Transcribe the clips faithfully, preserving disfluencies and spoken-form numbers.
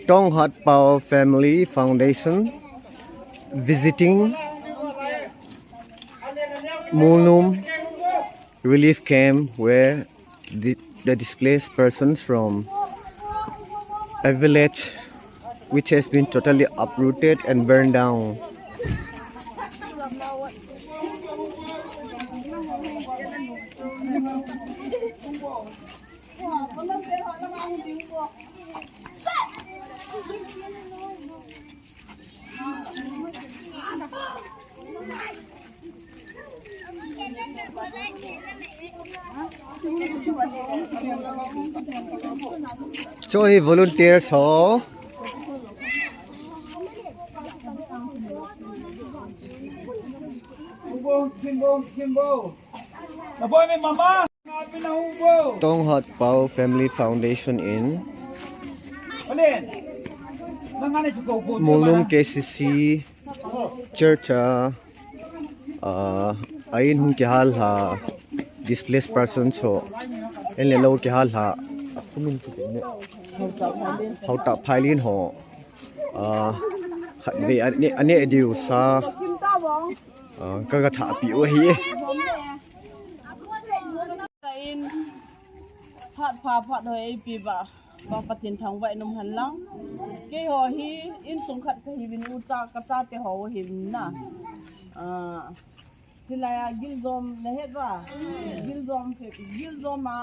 Tonghat Pao Family Foundation visiting Mulnum relief camp where the, the displaced persons from a village which has been totally uprooted and burned down. Cho hi volunteers ho. Tonghat Pao Family Foundation in Mulnum K C C Church a, ah, a in hung kihal ha, displaced persons ho, in le lou kihal ha, Hautah Phailin ho, ah, khatvei ane, ane diu sa, ah, ka ga thahpeh u ahi. In phat pha phat hoi eipe ba, ba Pathen thangvah in um hen lang. Keiho hi insung khat kahiuvin, ucha ka chate ho ahin na. Ah, chulai a Giljom na het uva? Giljom, Giljom a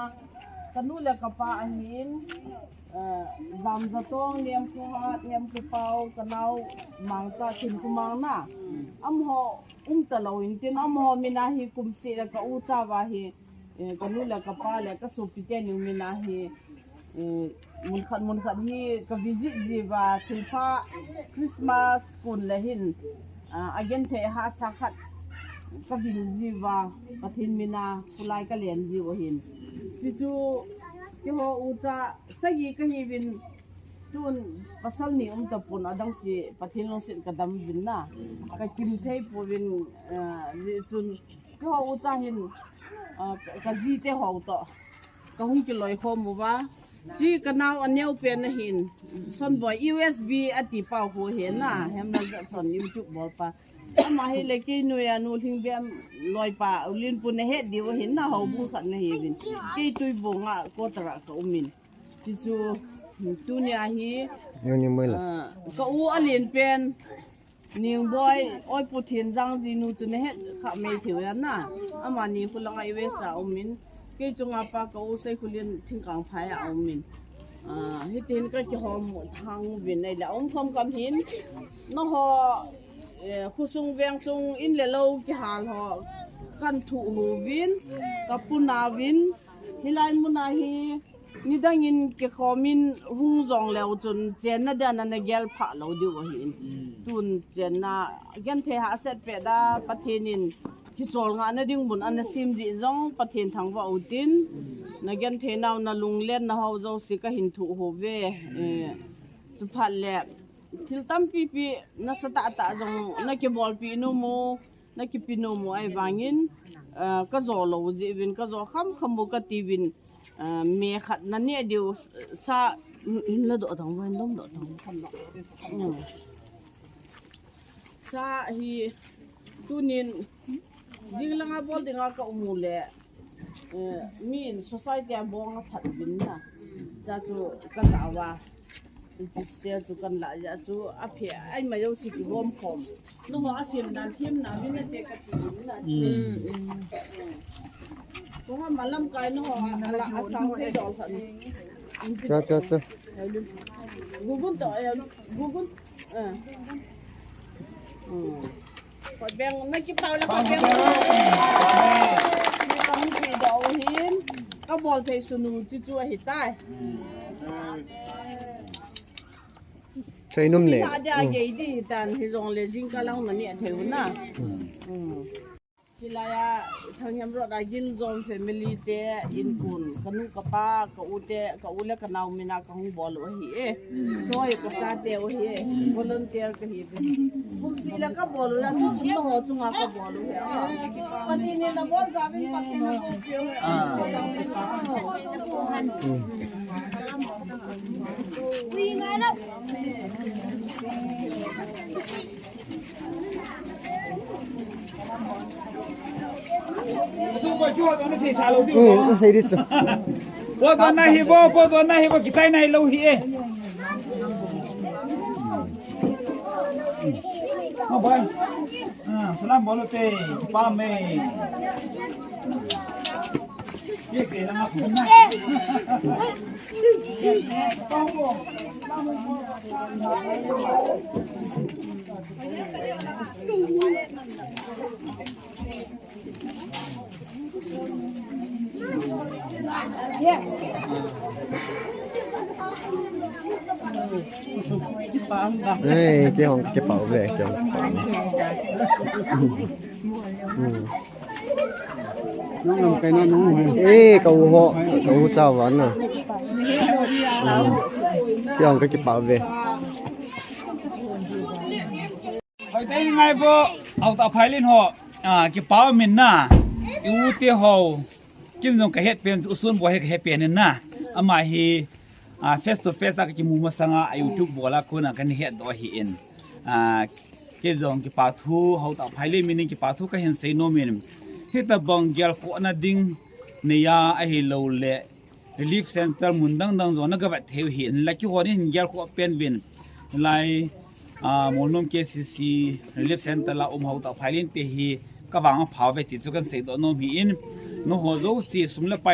ka nu le ka pa ahin, ah, Jamjatong, Niamkhohat, Niamkhopao, ka nao Mangcha, Thinkho Mang na. Amaho um talou in tin, amaho min a hi kum seh le ka ucha uva hi, eh, ka nu le ka pa le ka sopite ni min a hi, eh, mun khat mun khat hi ka visit ji uva, thilpha Christmas kon le hin, ah, agenthei hahsa khat ka vil ji uva, Pathen min a kholai ka len ji u ahin. Hichu keiho ucha sagi kahiuvin, tun pasal ni um tapon, adang seh Pathen lungset ka dam uvin na. Ka kim thei pouvin, ah, hichun keiho ucha hin, ah, ka, ka jite ho toh ka hung kiloikhom uva. Chu ka nao aneo pen ahin, Sonboi, U S B ati pa ho hi na, Hemlal Jatson YouTube bolpa. Ama hi le kei noiya Nu Lhingbem loipa, U Linpu na het diu ahin na, houbung khat na hiuvin. Kei Tuibong a quarter a ka um in. Chuchu, tunia hi, Neo ni moi la. Ah, ka u alen pen, Ningboi, Oipu Thenjang jinu chu na het kha mai thei u ahi na. Amani khulang a U S A um in. Kei chunga pa ka u Seikhulen Thingkangphai a um in. Ah, hitin ka kihom thang uvin ahile, um khom khom hin. Nangho, eh, khosung vengsung in le lou kihal ho. Kan thuh uvin, ka puna uvin. Hilai mun a hi, nidang in kikhom in hung jong leu chun chenna dia na na gel pha lou diu ahin. Mm. Tun chenna genthei hahsat pet a Pathen in kicholngah na ding mun ana sem jeh jong Pathen thangvah u tin, na genthei nau na lunglen na ho jouse ka hin thuh uve. Eh, chuphat le thil tampi pi nasatah tah jong na kibolpeh nom u, na kipe nom u ahivangin, eh, ka jo lou jeh uvin, ka jo kham kham u kati uvin, eh, me khat na neh diu sa, in la doh tang, in dom doh tang. Hmm. Sa hi tunin jing langa bol dinga ka um u le, eh, min society a bong a phat uvin na. Cha chu ka ja uva. Hiche share chu kan la jeh chu aphe, aima jouse kigom khom. Nangho a sem dan them na, min ate ka ti na. Mm. Mm. Kong a malam kai nangho a la a sang thei dol khat. Cha, cha, cha. Gugun to, eh, gugun. Eh. Mm. Khut beng, na kipah le khut beng. Ni ka hung pi doh u hin, ka bol thei sunu chu chu ahi tai. Chai num le. Ina dia gei di tan hi jong le jingkah lang na neh thei u na. Mm. Hilaiya Thanghemrod a Ginjom family te in kun, kanu kapa, ka u te, ka u le ka nao mina kahung bol u ahi e. Soi ka chate u ahi e. Volunteer kahi e. Kum seh le kabol u le, tu sum na ho chunga kabol u ahi e. Pathen in nabonchauvin, Pathen in nabonchauvin. Sum ba chu ho na sei sa lou diu. Hmm, sei di chu. Bo don na hi bo, bo don na hi bo, kichai nai lou hi e. Ma bai. Ah, salam bol u te, pa me. Ei, kei hong kipah uve, kei hong kipah uve. Hmm. Nang lam kai na nung hai. Ei, ka u ho, ka u cha van na. Hmm. Kei hong kakipah uve. Hoi, tei ngai bo, Haotah Phailin ho, ah, kipah umin na, i u te ho, ken jong kahet pen, u Sunboi hi kahet pen in na, ama hi, ah, face to face a kakimu masanga, a YouTube bol a kona kana hetdoh ahin. Ah, ken jong kipa thu, Haotah Phailin min in kipa thu kahin sei nom in, hitabang gelkhohna ding, neiya ahilou le, Relief Center mun dang dang jong na gavet thei u ahin, la kihon in gelkhoh pen uvin. Lai, ah, Molnom K C C Relief Center la um Haotah Phailin te hi kavang apha uve ti chu kahin seidoh nom ahin. Nangho jouse sum le pai